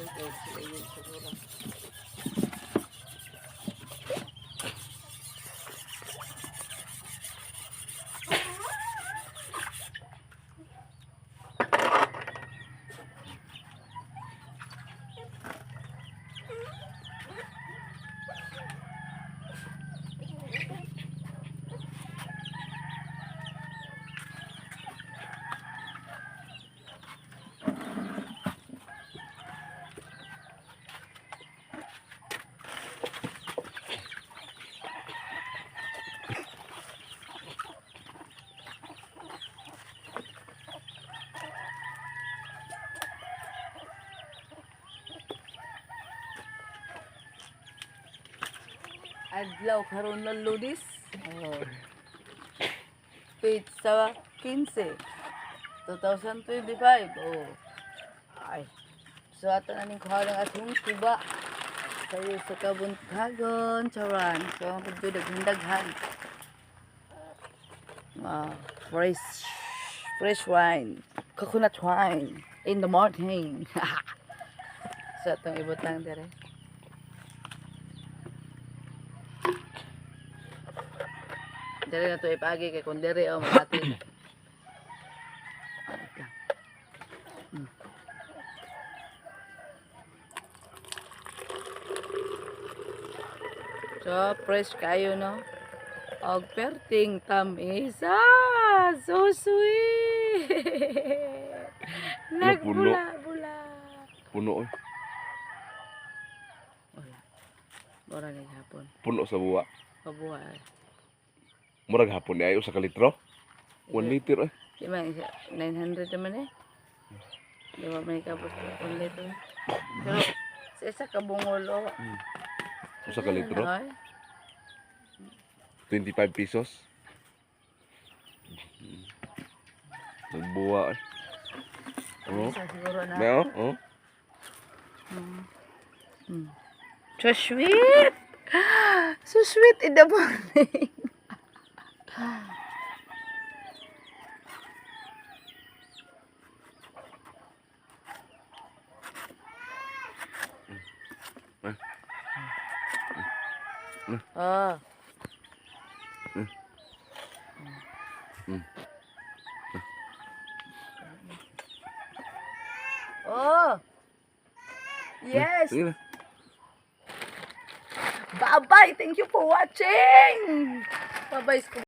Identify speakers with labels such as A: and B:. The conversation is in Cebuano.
A: Kay sila yun siguro. Adlaw karon ng Lunes. Oh. Pizza 15. 2025. Oh. Ay. So ato na ning kuha ng atong tuba. Sayo sa kabuntagon, charan. So ang pagyo daghan-daghan. Ah, fresh fresh wine. Coconut wine in the morning. So atong ibutang dire. Dere na to ipagi kay kung dere oh makati. So fresh kayo, no? Og perting tamis. Ah, so sweet.
B: Puno.
A: Nagbula-bula.
B: Puno oy.
A: Wala. Mura ni hapon.
B: Puno sa buwa.
A: Pabuha.
B: Murag hapon ni ayo sa kalitro. 1 liter eh.
A: Di man, 900 naman eh. Di ba may kapos 1 liter. Pero sa isa ka bungol, oh.
B: Usa ka litro.
A: Ay,
B: 25 pesos. Nagbuwa eh. Oh.
A: isa siguro na.
B: May oh, oh.
A: So sweet! So sweet in the morning. Oh. Oh. Yes.
B: Sige na.
A: Bye-bye. Thank you for watching. Bye-bye.